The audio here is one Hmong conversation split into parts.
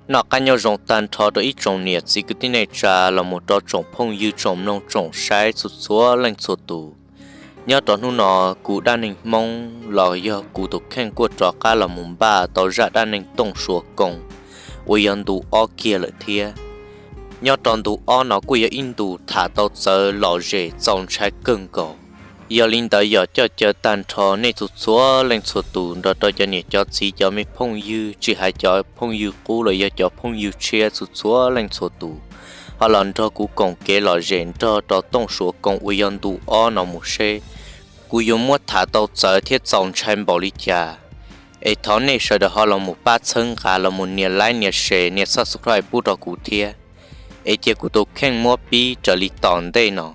Noj qab nyob zoo tag nrho rau ib tsoom niam txiv kwv tij neej tsa los mus rau tsoom phooj ywg tsoom mloog tsoom saib txhua txhua leej txhua tus. Nyob rau hnub no, kuv Dab Neeg Hmoob los yog kuv tus kheej kuj rov qab los mus npaj tau zaj dab neeg Tooj Suav Koo uas yog ntu ob kiag lawm thiab. Nyob rau ntu ob no kuj yog ib ntu tham tau txawv lom zem txaus ntshai kawg nkaus. Yog li ntawd yog coj caw tag nrho nej txhua txhua leej txhua tus nrog rau cov niam cov txiv cov me phooj ywg tsis hais cov phooj ywg qub los yog cov phooj ywg tshiab txhua txhua leej txhua tus ho los nrog kuv koom kev lom zem nrog rau Tooj Suav Koo uas yog ntu ob no mus seb kuv yuav muab tham tau txawv thiab txaus ntshai npaum li cas. Es thov nej sawv daws ho los mus pab txhawb nqa los mus nias like nias share nias subscribe pub rau kuv thiab. Es cia kuv tus kheej muab pib raws li tom ntej no.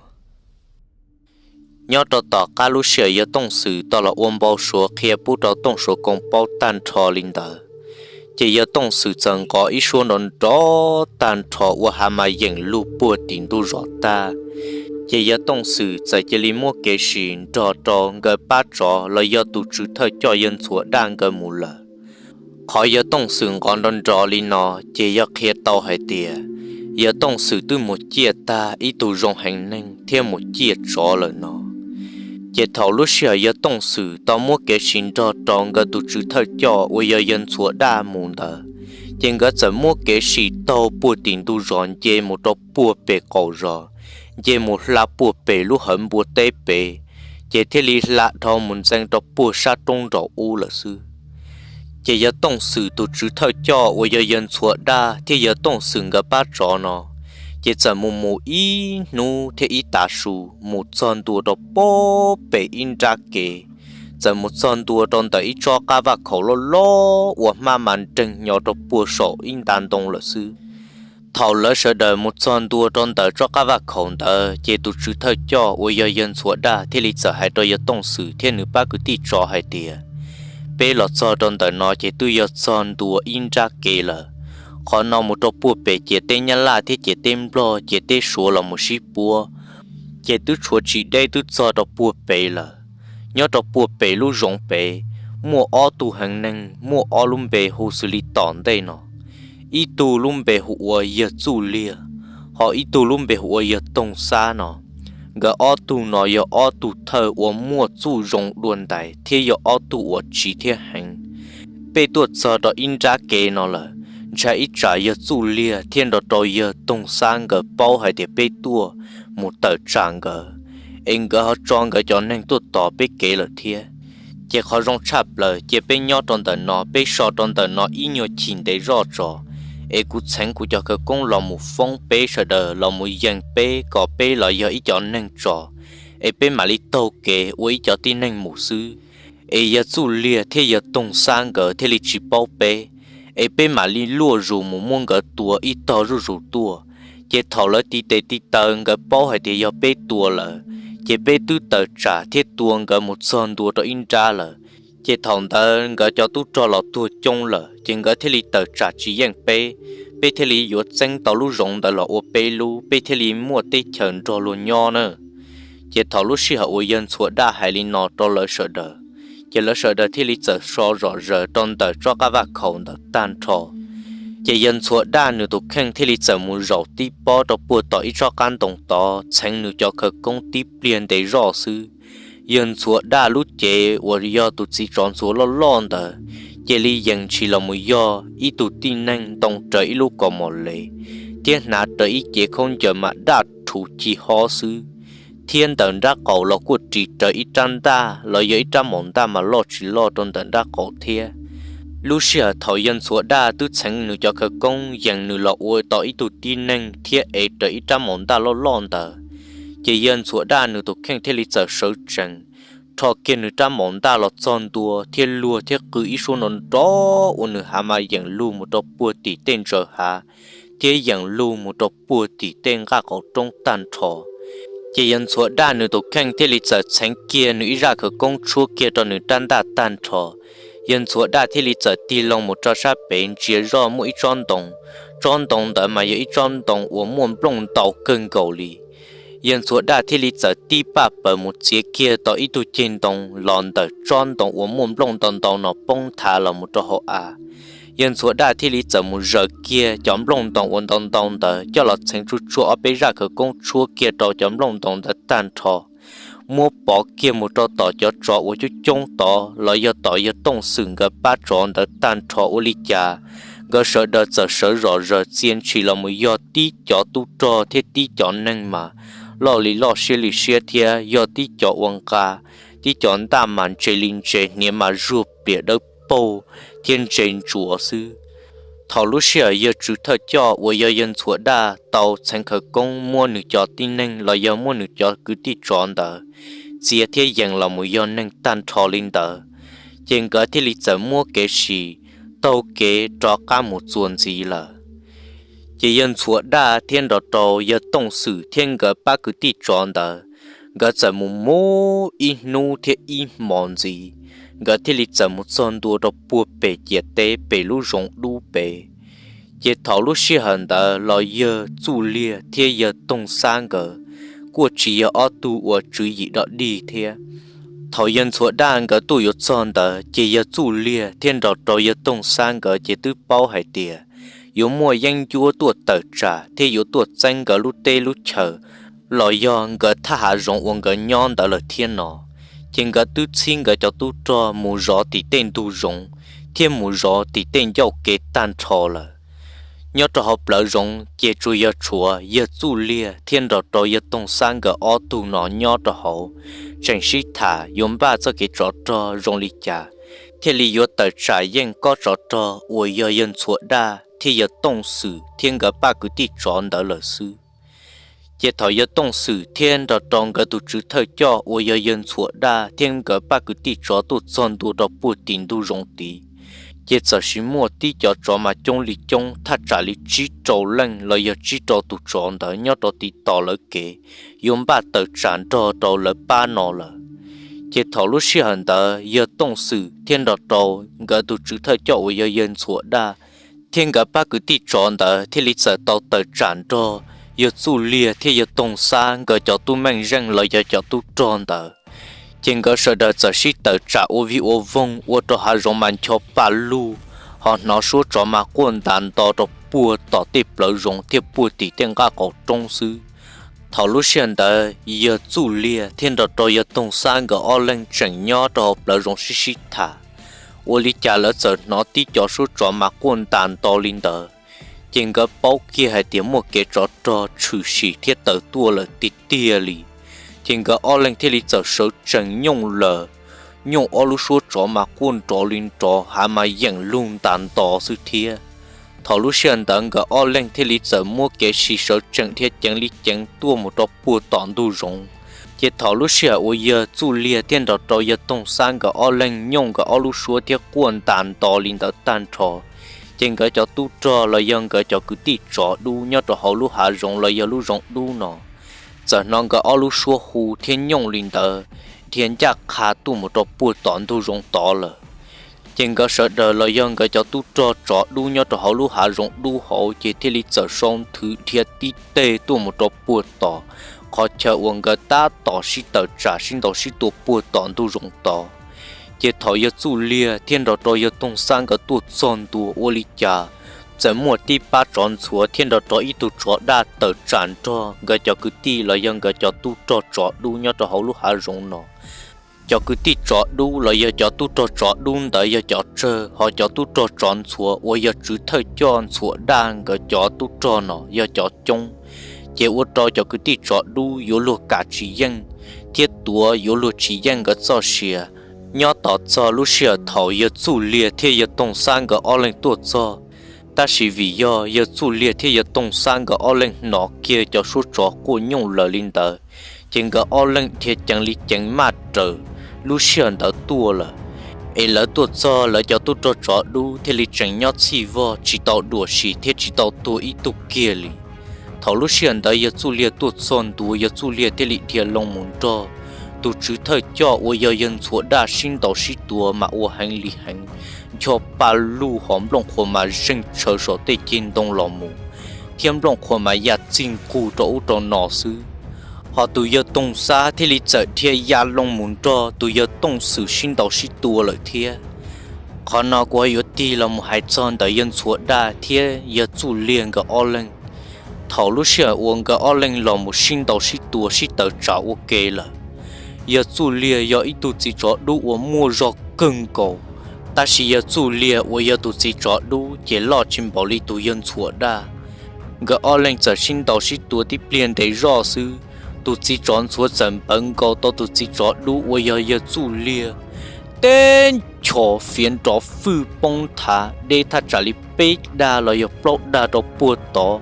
Nyob rau tom qab lub sij hawm yawg Tooj Xwm tau los ua npau suav qhia pub rau Tooj Suav Koo paub tag nrho li ntawd, ces yawg Tooj Xwm txawm nqov ib suab nrov nrov tag nrho ua hav mas yeem lug puag tim ntuj zos tag. Ces yawg Tooj Xwm txawm cia li muab kev sim nrog rau nkawd pab tsov los yog tus tswv thawj coj yawg Ntxhuav Daj nkawd mus lawm. Qhov yawg Tooj Xwm nqov nrov nrov li no ces yog qhia tau hais tias yawg Tooj Xwm twb mus ciaj tag ib tug zoo heev neeg thiab mus ciaj tsov lawm no. Ces thaum lub sij hawm yawg Tooj Xwm tau muab kev sim nrog rau nkawd tus tswv thawj coj uas yog yawg Ntxhuav Daj mus ntawd, ces nkawd txawm muab kev sim taug puag tim ntuj zos nce mus rau puag pem qaum zos, nce mus hla puag pem lub hawv npua teb pem, ces thiaj li hla dhau mus ntxeev rau puag sab roob nraum ub lawm xwb. Ces yawg Tooj Xwm tus tswv thawj coj uas yog yawg Ntxhuav Daj thiab yawg Tooj Xwm nkawd pab tsov no, ces txawm mus mus ib hnub thiab ib tav su mus txog ntua rau puag pem ib nrab kev, txawm mus txog ntua rau ntawm ib tsob qab vaj khaum loj loj uas hmab mas nreeg nyo rau puag saum ib nta ntoo lawm xwb. Thaum lawv sawv daws mus txog ntua rau ntawm tsob qab vaj khaum ntawd, ces tus tswv thawj coj uas yog yawg Ntxhuav Daj thiaj li txawm hais rau yawg Tooj Xwm thiab nws pab kwv tij tsov hais tias, peb los txog rau ntawm no ces twb yog txog ntua ib nrab kev lawm. Qhov no mus rau puag pem ciam teb Nyab Laj thiab ciam teb Nplog ciam teb Suav los mus sib puab, ces twb tshuav tsis deb twb txog rau puag pem lawm. Nyob rau puag pem lub zoov pem, muaj ob tug heev neeg muaj ob lub npe hu xws li tom ntej no. Ib tug lub npe hu ua yawg Txuj Liag, ho ib tug lub npe hu ua yawg Toog Xab no. Nkawd ob tug no yog ob tug thawj uas muaj txuj zoo dua ntais thiab yog ob tug uas tsiv thiab heev. Peb tuaj txog rau ib nrab kev no lawm, ntshai ib tsam yawg Txuj Liag thiab nrog rau yawg Toog Xab nkawd paub hais tias peb tuaj mus tawm tsam nkawd, es nkawd ho tso nkawd cov neeg tuaj tos peb kev lawm thiab. Ces qhov zoo tshaj plaws cia peb nyob rau ntawm no, peb so rau ntawm no ib nyuag chim ntev zoj tso, es kuv txheev kuv cov khawv koob los mus foob peb sawv daws los mus yees peb kom peb los yog ib cov neeg tso, es peb mam li taug kev ua ib cov tib neeg mus xwb. Es yawg Txuj Liag thiab yawg Toog Xab nkawd thiaj li tsis paub peb, es peb mam li luaj zus mus muab nkawd tua ib tog zuj zus tuaj. Ces thaum lawv tiv tes tiv taw nkawd paub hais tias yog peb tua lawm, ces peb twb tawm tsam thiab tua nkawd mus txog ntua rau ib nrab lawm. Ces thaum ntawd nkawd cov tub rog los tuag coob lawm, ces nkawd thiaj li tawm tsam tsis yeej peb, peb thiaj li yuav txeeb tau lub zoov ntawd los ua peb lub, peb thiaj li muaj teb chaws nrog luag nyob na. Ces thaum lub sij hawm uas yawg Ntxhuav Daj hais li no rau lawv sawv daws, ces lawv sawv daws thiaj li txawm so zom zaws rau ntawm tsob qab vaj khaum ntawd tag nrho. Ces yawg Ntxhuav Daj nws tus kheej thiaj li txawm mus zaum tib pob rau puag tom ib tsob qab ntoo tod txheev nws cov khawv koob tib pliag ntev zoj xwb. Yawg Ntxhuav Daj lub cev uas yog tus txiv tsov ntxhuav loj loj ntawd, cia li yees ntshis los mus yog ib tug tib neeg ntoo raws ib lub kaus mom lev, thiab hnav raws ib cev khaub ncaws mas daj rhuv ci hob xwb, thiab ntawm nrab qaum los kuj ris raws ib rab ntaj los yog ib rab maum ntaj mas loj tsis loj rau ntawm nrab qaum thiab. Lub sij hawm thaum yawg Ntxhuav Daj twb txheev nws cov khawv koob yees nws los ua tau ib tug tib neeg thiab ev raws ib rab maum ntaj loj loj ntawd, ces yawg Ntxhuav Daj nws tus kheej thiaj li txawm sawv tsees, rho kiag nws rab maum ntaj los txog ntua thiab luag thiab qw ib suab nrov nrov ua nws hav mas yeem lug mus rau puag tim tej ntsaws hav, thiab yeem lug mus rau puag tim tej nqaj qaum roob tag nrho. Ces yawg Ntxhuav Daj nws tus kheej thiaj li txawm txheev kiag nws ib zaj khawv koob tshuab kiag rau nws rab ntaj tag nrho. Yawg Ntxhuav Daj thiaj li txawm tig loo mus rau sab pem ntsia zoj muaj ib tsob ntoo, tsob ntoo ntawd mas yog ib tsob ntoo uas muaj nplooj ntau kawg nkaus li. Yawg Ntxhuav Daj thiaj li txawm tib paj paws mus txiav kiag tau ib tug ceg ntoo los ntawm tsob ntoo uas muaj nplooj ntau ntau no poob nthav los mus rau hauv av. Yawg Ntxhuav Daj thiaj li txawm mus zaws kiag cov nplooj ntoos uas ntau ntau ntawd coj los txheev tsuag tsuag ob peb zaj khawv koob tshuab kiag rau cov nplooj ntoos ntawd tag nrho, muab pov kiag mus rau tom cov tsov uas coob coob tod los yog tom yawg Tooj Xwm nkawd pab tsov ntawd tag nrho. Ua li cas nkawd sawv daws txawm sawv zom zaws txia ntshis los mus yog tib cov tub rog thiab tib cov neeg mas loj li loj siab li siab thiab yog tib cov ua nqa, tib cov ntaj mas ntse li ntse, hniav mas zuag pliam dawb paug thiab ntse ntsuav xwb. Thaum lub sij hawm yawg Tswv Thawj Coj uas yog yawg Ntxhuav Daj tau txheev khawv koob muab nws cov tib neeg los yog muab nws cov kwv tij tsov ntawd txia thiab yees los mus yog neeg tag nrho li ntawd, ces nkawd thiaj li txawm muab kev sim taug kev rov qab mus txuas ntxiv lawm. Ces yawg Ntxhuav Daj thiab nrog rau yawg Tooj Xwm thiab nkawd pab kwv tij tsov ntawd, nkawd txawm mus mus ib hnub thiab ib hmos ntxiv, nkawd thiaj li txawm mus txog ntua rau puag pem ciam teb pem lub zoov dub pem. Ces thaum lub sij hawm ntawd los yawg Txuj Liag thiab yawg Toog Xab nkawd kuj tsis yog ob tug uas tswv yim dog dig thiab. Thaum yawg Ntxhuav Daj nkawd tuaj yuav txog ntawd ces yawg Txuj Liag thiab nrog rau yawg Toog Xab nkawd ces twb paub hais tias yuav muaj yeeb ncuab tuaj tawm tsam thiab yuav tuaj txeeb nkawd lub teb lub chaws los yog nkawd thaj hav zoov uas nkawd nyob ntawd lawm thiab no. Ces nkawd twb txhib nkawd cov tub rog mus zov tim tej ntug zoov thiab mus zov tim tej ncauj kev tag nrho lawm. Nyob rau hauv plawv zoov ces tsuas yog tshuav yawg Txuj Liag thiab nrog rau yawg Toog Xab nkawd ob tug no nyob rau hauv, tseem sib tham yuav npaj txoj kev tsov rog zoo li cas thiaj li yuav tawm tsam yeej kob tsov rog uas yog yawg Ntxhuav Daj thiab yawg Tooj Xwm thiab nkawd pab kwv tij tsov ntawd lawm xwb. Ces thaum yawg Tooj Xwm thiab nrog rau nkawd tus tswv thawj coj uas yog yawg Ntxhuav Daj thiab nkawd pab kwv tij tsov tuaj txog ntua rau puag tim ntug zoov tid, ces txawm sis muaj tib cov tsov mas coob li coob thaj tsam li tsib rau leej los yog tsib rau tus tsov ntawd nyob rau tiv tos lawv kev yuav npaj tawm tsam nrog rau lawv pab no lawm. Ces thaum lub sij hawm ntawd yawg Tooj Xwm thiab nrog rau nkawd tus tswv thawj coj uas yog yawg Ntxhuav Daj thiab nkawd pab kwv tij tsov ntawd thiaj li txawm tau tawm tsam nrog yawg Txuj Liag thiab yawg Toog Xab nkawd cov tub meej zeej los yog cov tub rog ntawd. Ces nkawd sawv daws txawm sib tawm tsam ua vij ua voog ua rau hav zoov mas ncho pa lug, ho hnov suab tsov mas quaj ntas nto rau puag tom tej plawv zoov thiab puag tim tej nqaj qaum roob xwb. Thaum lub sij hawm ntawd yawg Txuj Liag thiab nrog rau yawg Toog Xab nkawd ob leeg tseem nyob rau hauv plawv zoov sib sib tham, ua li cas lawv txawm hnov tib cov suab tsov mas quaj ntas nto li ntawd. Ces nkawd paub kiag hais tias muaj kev tsov rog tshwm sim thiab tawm tuaj lawm tiag tiag li. Ces nkawd ob leeg thiaj li txawm sawv tsees nyooj lawm, nyooj ob lub suab tsov mas quaj nrov li nrov, hav mas yeem lug ntas nto xwb thiab. Thaum lub sij hawm ntawd nkawd ob leeg thiaj li txawm muab kev sib sawv tsees dhia ceev li ceev tuaj mus rau puag tom ntug zoov. Ces thaum lub sij hawm uas yawg Txuj Liag thiab nrog rau yawg Toog Xab nkawd ob leeg nyooj nkawd ob lub suab thiab quaj ntas nto li ntawd tag nrho, ces nkawd cov tub rog los yog nkawd cov kwv tij tsov dub nyob rau hauv lub hav zoov los yog lub zoov dub no, txawm hnov nkawd ob lub suab hu thiab nyooj li ntawd dhia ncaj qha tuaj mus rau puag tom ntug zoov tod lawm. Ces nkawd sawv daws los yog nkawd cov tub rog tsov dub nyob rau hauv lub hav zoov dub hauv ces thiaj li txawm sau nthwv dhia tib teg tuaj mus rau puag tom qhov chaw uas nkawd tab tom sib tawm tsam sib ntaus sib tua puag tom ntug zoov tod. Ces thaum yawg Txuj Liag thiab nrog rau yawg Toog Xab nkawd tuaj txog ntua ua li cas txawm muaj tib pab tsov ntxhuav thiab nrog rau ib tug tsov daj tawm tsam nrog nkawd cov kwv tij los yog nkawd cov tub rog tsov dub nyob rau hauv lub hav zoov no. Cov kwv tij tsov dub los yog cov tub rog tsov dub ntawd yog cov tsawg, ho cov tub rog tsov ntxhuav uas yog tswv thawj coj Ntxhuav Daj nkawd cov tub rog no yog cov coob. Ces ua rau cov kwv tij tsov dub yuav luag kam tsis yeej, thiab tuav yuav luag tsis yeej nkawd txoj sia. Nyob tom txog lub sij hawm thaum yawg Txuj Liag thiab yawg Toog Xab nkawd ob leeg tuaj txog, tab sis vim yog yawg Txuj Liag thiab yawg Toog Xab nkawd ob leeg hnov kiag cov suab tsov quaj nyooj lawm li ntawd, ces nkawd ob leeg dhia ceev li ceev maj raws lub sij hawm ntawd tuaj lawm. Es lawv tuaj txog lawv cov tub rog tsov dub thiaj li tseem nyob txhij vog tsis tau duam sim thiab tsis tau tuag ib tug kiag li. Thaum lub sij hawm ntawd yawg Txuj Liag tuaj txog ntua, yawg Txuj Liag thiaj li dhia loo mus nrog tus tswv thawj coj uas yog yawg Ntxhuav Daj sib ntaus sib tua mas ua heev li heev, ncho pa luj ho nplooj qhuav mas zeeg tshaw saum tej ceg ntoo los mus, thiab nplooj qhuav mas ya txij nqug rau ub rau no xwb. Ho tus yawg Toog Xab thiaj li txawm dhia ya loo mus nrog tus yawg Tooj Xwm sib ntaus sib tua lawm thiab. Qhov no kuv ho yuav tig los mus hais txog ntawm yawg Ntxhuav Daj thiab yawg Txuj Liag nkawd ob leeg. Thaum lub sij hawm uas nkawd ob leeg los mus sib ntaus sib tua sib tawm tsam ua ke lawm, yawg Txuj Liag yog ib tug txiv tsov dub uas muaj zog kawg nkaus, tab sis yawg Txuj Liag uas yog tus txiv tsov dub ces loj tsis npaum li tus yawg Ntxhuav Daj. Nkawd ob leeg txawm sib ntaus sib tua tib pliag ntev zoj xwb, tus txiv tsov ntxhuav txawm npawv nkaus tau tus txiv tsov dub uas yog yawg Txuj Liag, teb nchos fiav nrov fwj poob thav deb thaj tsam li peb dag los yog plaub dag rau puag tod,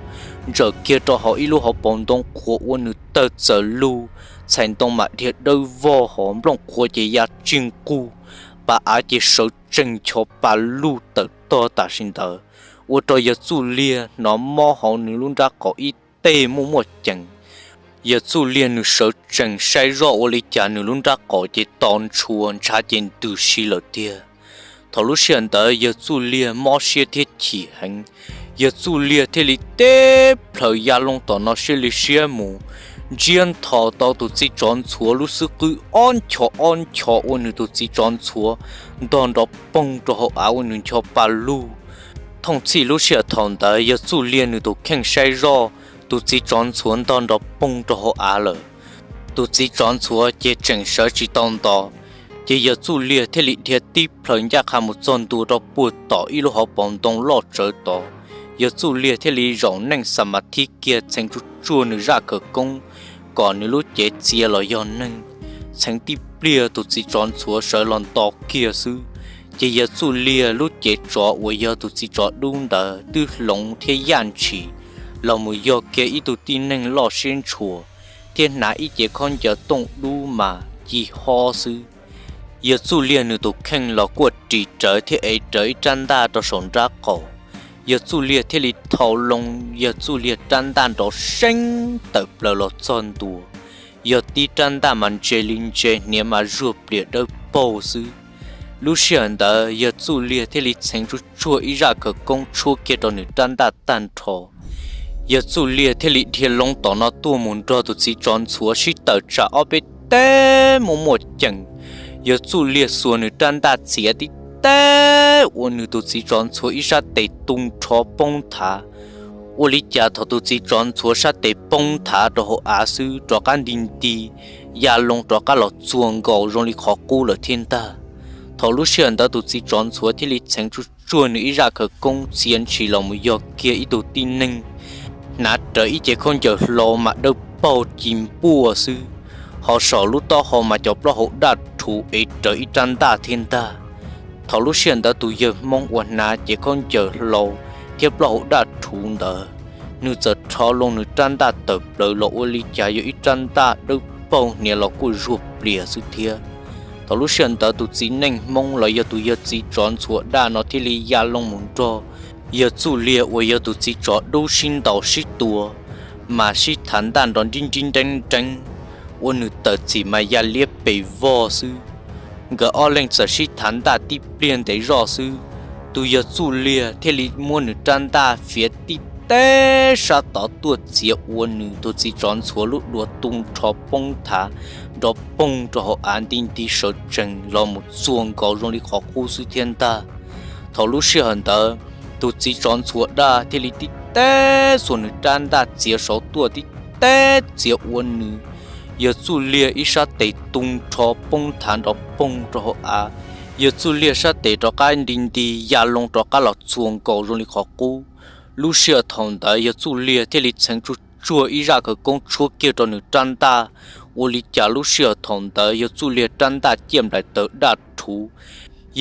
ntsawm kiag rau hauv ib lub hauv paus ntoo qhuav ua nws tawg txawm lug, txhais ntoo mam dhia dawb vog hos nplooj qhuav ces ya tsig nquj, pas av ces sawv tsees ncho pa lug tawm tog tam sim ntawd, ua rau yawg Txuj Liag hnov mob hauv nws lub nrab qaum ib teg muaj muaj cees. Yawg Txuj Liag nws sawv tsees saib zoj ua li cas nws lub nrab qaum ces to ntshua ntshav ces ntws si lawm tiag. Thaum lub sij hawm ntawd yawg Txuj Liag mob siab thiab chim heev, yawg Txuj Liag thiaj li teb plhaws ya loo tom no siab li siab mus, ntsiab ntho tau tus txiv tsov ntxhuav lub xub qwb ob ncho ob ncho ua nws tus txiv tsov ntxhuav ntog nrov poog rau hauv av ua nws ncho pa lug. Thooj txhij lub sij hawm thaum ntawd yawg Txuj Liag nws tus kheej saib zoj, tus txiv tsov ntxhuav ntog nrov poog rau hauv av lawm. Tus txiv tsov ntxhuav ces tseem sawv tsis tau nto, ces yawg Txuj Liag thiaj li dhia tib plhaws ncaj qha mus txog ntua rau puag tom ib lub hauv paus ntoo loj tsawv tod. Yawg Txuj Liag thiaj li zaum neej xa mas thib kiag txheev tsuj tsuag nws zaj khawv koob kom nws lub cev txia los yog neeg. Txheev tib pliag tus txiv tsov ntxhuav sawv los nto kiag xwb, ces yawg Txuj Liag lub cev tsov uas yog tus txiv tsov dub ntawd twb hloov thiab yaj ntshis los mus yog kiag ib tug tib neeg loj siab ntshua, thiab hnav ib cev khaub ncaws tooj dub mas ci hob xwb. Yawg Txuj Liag nws tus kheej los kuaj ris rawv thiab ev rawv ib rab ntaj rau saum nrab qaum. Yawg Txuj Liag thiaj li thau loo yawg Txuj Liag rab ntaj nrov seeb tawm plaws los txog ntua. Yog tib rab ntaj mas ntse li ntse, hniav mas zuag plias dawb paug xwb. Lub sij hawm ntawd yawg Txuj Liag thiaj li txheev tsuj tsuag ib zaj khawv koob tshuab kiag rau nws rab ntaj tag nrho. Yawg Txuj Liag thiaj li dhia loo tom no tuaj mus nrog tus txiv tsov ntxhuav sib tawm tsam ob peb teg muaj muaj cees. Yawg Txuj Liag xuas nws rab ntaj txiav tib teg ua nws tus txiv tsov ntxhuav ib sab tes tu nrho poob thav. Ua li cas thaum tus txiv tsov ntxhuav sab tes poob thav rau hauv av xwb rov qab nti nti ya loo rov qab los txuas nkaus zoo li qhov qub lawm thiab ntag. Thaum lub sij hawm ntawd tus txiv tsov ntxhuav thiaj li txheev tsuj tsuag nws ib zaj khawv koob txia ntshis los mus yog kiag ib tug tib neeg, hnav rawv ib cev khaub ncaws hlau mas dawb paug ci npuaj xwb, ho saum lub taub hau mas cov plaub hau daj rhuv ev rawv ib rab ntaj thiab ntag. Thaum lub sij hawm ntawd tus yawg Hmoob uas hnav cev khaub ncaws hlau thiab plaub hau daj rhuv ntawd, nws txawm rho loo nws rab ntaj tawm plaws los ua li cas yog ib rab ntaj dawb paug hniav los kuj zuag plias xwb thiab. Thaum lub sij hawm ntawd tus txiv neej Hmoob los yog tus yawg txiv tsov ntxhuav daj no thiaj li ya loo mus nrog yawg Txuj Liag uas yog tus txiv tsov dub sib ntaus sib tua, mas sib thav ntaj nrov nrib nrib nreeb nreeb, ua nws tawm txim mas ya liab pes vog xwb. Nkawd ob leeg txawm sib thav ntaj tib pliag ntev zoj xwb, tus yawg Txuj Liag thiaj li muab nws rab ntaj fiav tib teg sab tod tuaj txiav ua nws tus txiv tsov ntxhuav lub duav tu nrho poob thav nrov poog rau hauv av nti nti sawv tsees los mus txuas nkaus zoo li qhov qub xwb thiab ntag. Thaum lub sij hawm ntawd, tus txiv tsov ntxhuav daj thiaj li tib teg xuas nws rab ntaj txiav saud tuaj tib teg txiav ua nws yawg Txuj Liag ib sab tes tu nrho poob thav nrov poog rau hauv av. Yawg Txuj Liag sab tes rov qab nti nti ya loo rov qab los txuas nkaus zoo li qhov qub. Lub sij hawm thaum ntawd yawg Txuj Liag thiaj li txheev tsuj tsuag ib zaj khawv koob tshuab kiag rau nws rab ntaj. Ua li cas lub sij hawm thaum ntawd yawg Txuj Liag rab ntaj ciaj nplaim taws daj rhuv.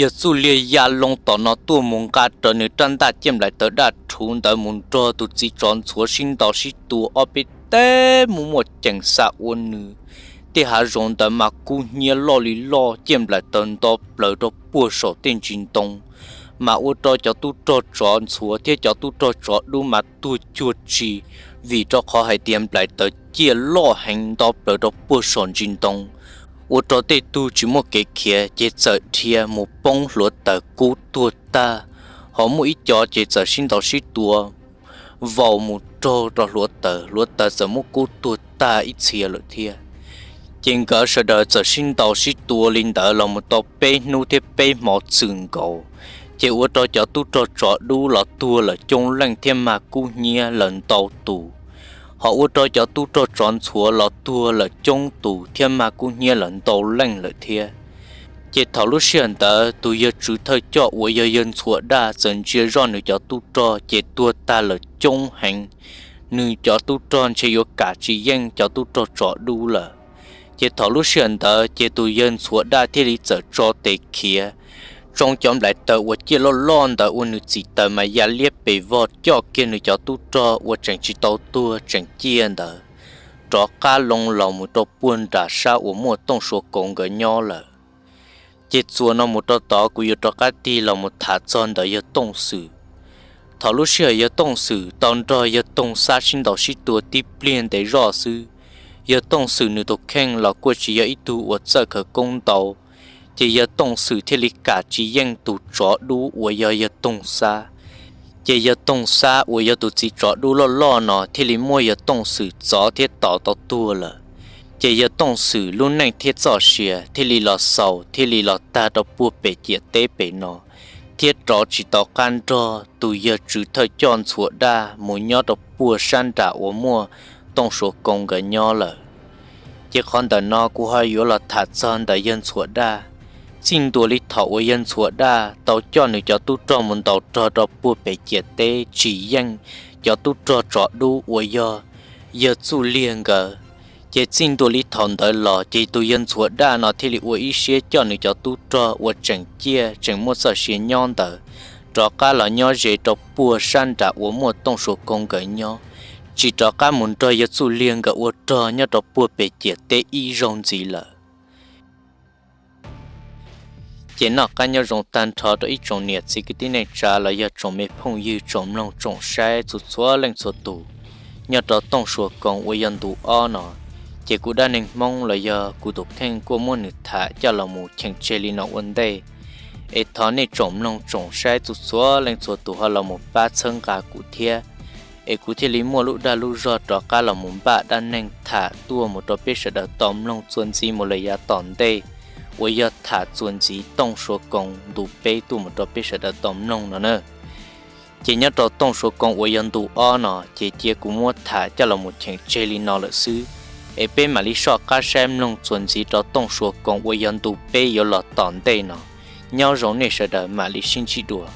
Yawg Txuj Liag ya loo tom no tuaj mus nqa rawv nws rab ntaj ciaj nplaim taws daj rhuv ntawd mus nrog tus txiv tsov ntxhuav sib ntaus sib tua ob peb teg muaj muaj ceem xa ua nws. Tej hav zoov ntawd mas kub hnyiab loj li loj ciaj nplaim taws nto plaws rau puag saum tej ntsis ntoo, mas ua rau cov tub rog tsov ntxhuav thiab cov tub rog tsov dub mas tuag cuag tsi, vim rau qhov hais tias nplaim taws ciaj loj heev nto plaws rau puag saum ntsis ntoo, ua rau tej tug tsis muaj kev khiav ces txawm dhia mus poob hluav taws kub tuag tag, ho muaj ib co ces txawm sib ntaus sib tua vau mus raug rau hluav taws, hluav taws txawm muab kub tuag tag ib txhia lawm thiab. Ces nkawd sawv daws txawm sib ntaus sib tua li ntawd los mus tau peb hnub thiab peb hmo txwm nkaus, ces ua rau cov tub rog tsov dub los tuag lawm coob leej thiab mag kub hnyiab lawm ntau tus, ho ua rau cov tub rog tsov ntxhuav los tuag lawm coob tus thiab mag kub hnyiab lawm ntau leej lawm thiab. Ces thaum lub sij hawm ntawd tus yawg tswv thawj coj uas yog yawg Ntxhuav Daj txawm ntsia zoj nws cov tub rog ces tuag tag lawm coob heev, nws cov tub rog ntshe yuav kam tsis yeej cov tub rog tsov dub lawm. Ces thaum lub sij hawm ntawd ces tus yawg Ntxhuav Daj thiaj li txawm tso tes khiav, tsoo cov nplais taws uas ciaj loj loj ntawd ua nws txiv taws mas ya liab pes vog coj kiag nws cov tub rog uas tseem tsis tau tuag tseem ciaj ntawd rov qab loo los mus rau puag nram sab uas muaj Tooj Suav Koos nkawd nyob lawm. Ces txuas no mus rau tod kuv yuav rov qab tig los mus tham txog ntawm yawg Tooj Xwm. Thaum lub sij hawm yawg Tooj Xwm tau nrog yawg Tooj Xab sib ntaus sib tua tib pliag ntev zoj xwb, yawg Tooj Xwm nws tus kheej los kuj tsis yog ib tug uas txawj khawv koob ntau, ces yawg Tooj Xwm thiaj li kam tsis yeej tus tsov dub uas yog yawg Tooj Xab. Ces yawg Tooj Xab uas yog tus txiv tsov dub loj loj no thiaj li muab yawg Tooj Xwm txov thiab tom tau tuag lawm. Ces yawg Tooj Xwm lub neej thiab txoj sia thiaj li los xaus thiaj li los tag rau puag pem ciam teb pem no, thiab rov tsis tau qab nrog tus yawg tswv thawj coj Ntxhuav Daj mus nyob rau puag sab nram uas muaj Tooj Suav Koos nkawd nyob lawm. Ces qhov ntawm no kuv ho yuav los tham txog ntawm yawg Ntxhuav Daj. Txij ntua li thaum uas yawg Ntxhuav Daj tau coj nws cov tub rog mus ntaus rog rau puag pem ciam teb tsis yeej cov tub rog tsov dub uas yog yawg Txuj Liag nkawd, ces txij ntua li thaum ntawd los ces tus yawg Ntxhuav Daj no thiaj li ua ib siab coj nws cov tub rog uas tseem ciaj tseem muaj txoj sia nyob ntawd rov qab los nyob ze rau puag sab nram uas muaj Tooj Suav Koos nkawd nyob, tsis rov qab mus nrog yawg Txuj Liag nkawd ua rog nyob rau puag pem ciam teb ib zaug ntxiv lawm. Ces noj qab nyob zoo tag nrho rau ib tsoom niam txiv kwv tij neej tsa los yog tsoom me phooj ywg tsoom mloog tsoom saib txhua txhua leej txhua tus nyob rau Tooj Suav Koos uas yog ntu ob no. Ces kuv Dab Neeg Hmoob los yog kuv tus kheej kuj muab nws tham coj los mus cheem tseg li no ua ntej. Es thov nej tsoom mloog tsoom saib txhua txhua leej txhua tus ho los mus pab txhawb nqa kuv thiab, es kuv thiaj li muaj lub dag lub zog rov qab los mus npaj dab neeg tham tuaj mus rau peb sawv daws tau mloog txuas ntxiv mus lawm yav tom ntej, uas yog tham txuas ntxiv Tooj Suav Koos ntu peb tuaj mus rau peb sawv daws tau mloog no na. Ces nyob rau Tooj Suav Koos uas yog ntu ob no ces cia kuv muab tham coj los mus cheem tseg li no lawm xwb, es peb mam li soj qab saib mloog txuas ntxiv rau Tooj Suav Koos uas yog ntu peb yuav los tom ntej no. Nyob zoo nej sawv daws mam li sib ntsib dua.